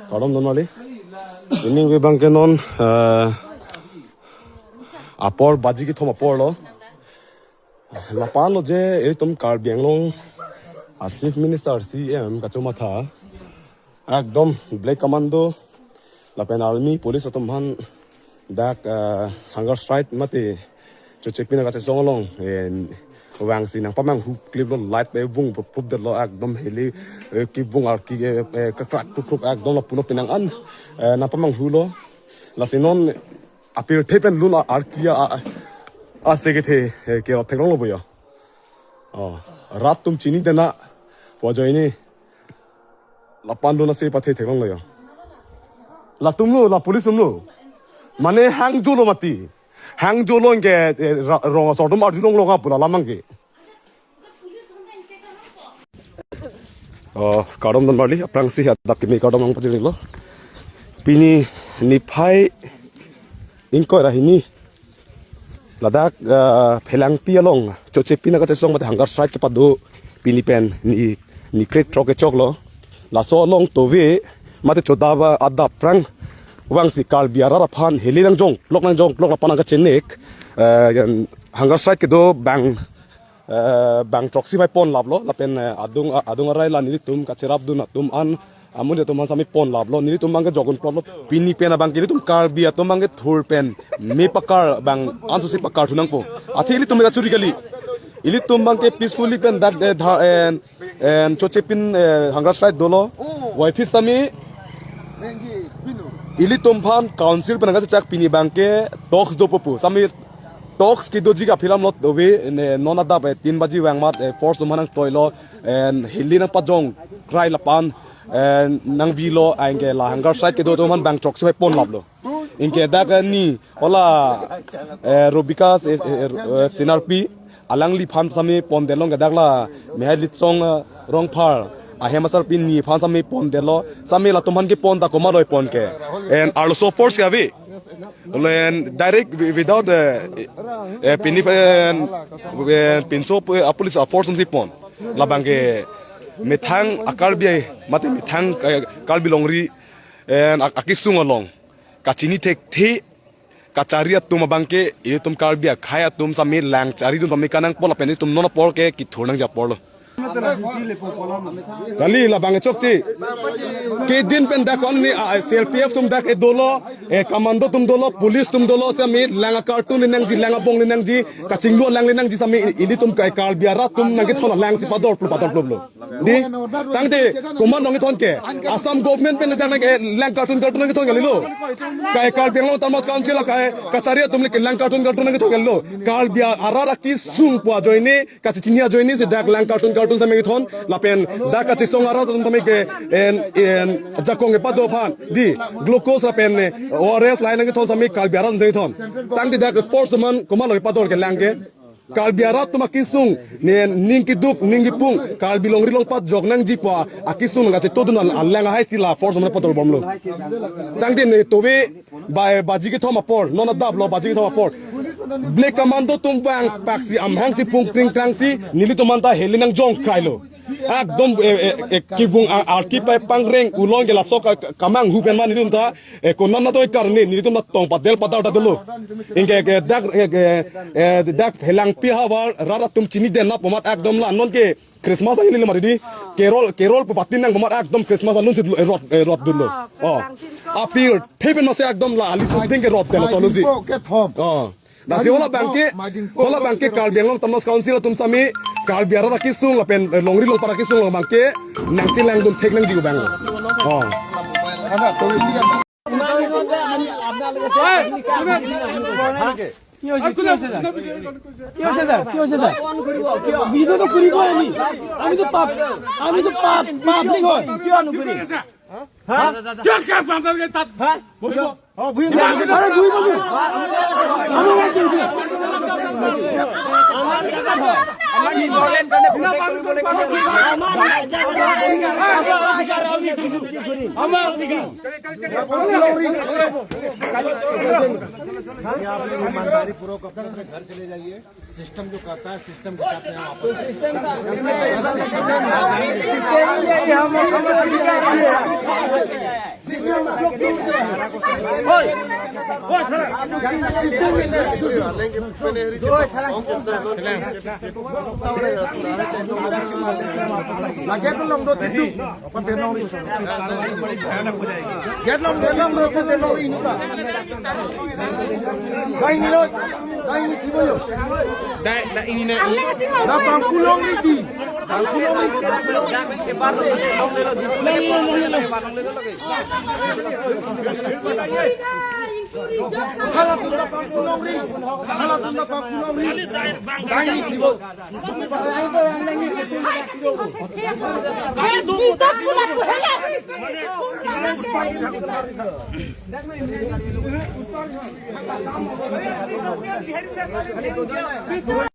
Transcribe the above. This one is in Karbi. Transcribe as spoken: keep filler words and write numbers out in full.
Kardom don mali. Pini abangke non, eh, apor baji kethom apor lo. Lapen lo je ilitum Karbi Anglong a Chief Minister C M kachomatha ekdom Black Commando lapen army police atum aphan dak, eh, hunger strike mate choche pina kachesong along, eh, vangsi nangpamanghu klip lo, light pe vung prup prup det lo, ekdom heli, eh, kevung arki, eh, eh, krakrak kruk kruk ekdom lapulo penang an, eh, nangpamanghu lo. Lasi non apirthe pen lun a-, arki a, a, ase kethe, eh, kerot theklonglo bo ya. Oh, rat atum chini dena pu ajoine lapen lun ase pathe theklonglo ya. Latum lo, la police atum lo. Mane hangjo lo mati. Hangjo lo anke, eh, ra-, rong asor atum arjulonglo nga pu la lamang ke. Oh, kardom don mali, aphrangsi hadak kimi kardom nangpachini lo. Pini niphai ingkoi ra hini. Ladak, ah, Phelangpi along choche pina kachesong mate hunger strike kepado pini pen ni, ni kre throk kechok lo. Laso along tove mate chodava adap aphrang vangsi Karbi arat aphan heli nangjongklok nangjongklok lapen nangkachenek, eh, hunger strike kedo bang, eh, bang throksi bai ponlaplo, lapen, eh, adung, adung arai la nelitum kacherapdun atum an amonit atum aphan sami ponlaplo, nelitum abangke jokdun plotlo. Pini pen abangke ilitum Karbi atum abangke thur pen me pakar bang ansosi pakar thunangpo. Athe ilitum meta churi kali. Ilitum abangke peacefully pen dak, eh, dha, eh, en choche pin, eh, hunger strike dolo. Wai phis sami ilitum aphan council pen nangkachechak pini abangke talks dopo pu. Sami talks kedoji ke aphi lam lot dove, ne, non adap, eh, tin baji vang mat, eh, force atum aphan nangtoilo, eh, heli nangpajongkrai lapen, eh, nangbilo anke la hunger strike kedo atum aphan bang throksi bai ponlaplo. Anke dak, eh, ni, ola, eh, Robikas, eh, eh, eh, Sinarpi, alangliphan sami pondetlo, anke dak la Mehai Litsong, eh, Rongphar ahem asarpi niphan sami pondetlo, sami latum aphan kepon ta komat loi pon ke. En arloso force ke ave. Len direct wi-, without, eh, eh, pini pen, eh, pinso pu, eh, police a force atumsi pon. Labangke methang a Karbi ai, mate methang, eh, Karbi longri, eh, ak-, akesung along kachini thekthe kachari atum abangke, ilitum Karbi akhei atum sami lang charidun sami kanangpo lapen ilitum non apor ke kethur nangji apor lo. Kali labang chokche. Kedin pen dak on ni, ah, C R P F atum dak e dolo, eh, commando atum dolo, police atum dolo, sami lang a cartoon li nangji, lang abong li nangji, kachinglu lang li nangji sami ilitum kai Karbi arat atum nangkethon lang si pador plo, pador plo plo. Di, tangte, komat nangkethon ke, Assam government pen dak nang, eh, lang cartoon cartoon nangkethon kalilo. Kai Karbi Anglong Autonomous Council kai kachari atum le ke lang cartoon cartoon nangkethon kalilo. Karbi arat akesung pu ajoine, kachechini ajoine si dak lang cartoon cartoon sami kethon, lapen dak kachesong arat atum sami ke, en, en, jakong kepado aphan, di, glucose lapen, eh, O R S lahai nangkethon sami Karbi arat sami kethon. Tangte dak force atum aphan komat lo kepador ke lang ke. Karbi arat atum akesung, ne ning keduk, ning kepung, Karbi longri longpat jok nangji pu akesung nangkachetongdun al-, alang ahai si la force atum aphan pador bomlo. Tangte ne tove, bai baji kethom apor, non adap lo baji kethom apor. Black commando atum vangpaksi amhangsi phung pring krangsi, nelitum anta heli nangjongkrailo. Ekdom, eh, eh, eh, kevung a-, arki pai pangreng ulong ke laso ka-, ka-, kamanghu pen ma nelitum ta, eh, konat natoi karne, nelitum ta tong padel padar ta dolo. Anke, ke dak, eh, ke, eh, dak Phelangpi havar, rat atum chini dena pu amat ekdom la, non ke Christmas angi lilo mati di, Carol, Carol pu patin nang pu amat ekdom Christmas alun si, eh, rot, eh, rot dolo. Oh. Apirthe pen masi ekdom la, ali suding ke rot dolo alun si. Madingpo kethom. Oh. Lasi hala abangke, madingpo, hala abangke Karbi Anglong Autonomous Council atum sami, Karbi arat akesung lapen, eh, longri longpat akesung abangke nangchelangdun thek nangji abang. Oh. কি হৈছে, কি হৈছে ছাৰ? কি হৈছে ছাৰ? কি হৈছে ছাৰ? ভিডিঅ'টো কৰিব আমি। আমিতো পাব-, আমিতো পাব-, পাব্লিক হয়। হা? কিয়, কিয় আপোনালোকে তাত হা? বহিব? অ, বহিম। আৰে, বহিব, বহিব। আমি ইয়াত বহিম। আমাৰ জেগাত হয়। আমাৰ নিজৰ লেণ্ড কাৰণে প্ৰটেক্ট কৰিব লাগে। আমাৰ জেগাত হয়। আমাৰ অধিকাৰ আমি দিছোঁ। আমাৰ অধিকাৰ। ये आपने ईमानदारी पूर्वक अपने अपने घर चले जाइए। सिस्टम जो कहता है, सिस्टम के साथ में हम आपस में सिस्टम का, सिस्टम यही हम, हम अधिकार है। Lagi tu long do titu. Pante nongri. Get long, get long, get long, get long, ini ta. Dai ni lo, dai ni thibo yo. Dai, dai ini na. Na pangkulong ni di. Pangkulong ni. Hala tu na pangkulong ni. Hala tu na pangkulong ni. Dai ni thibo.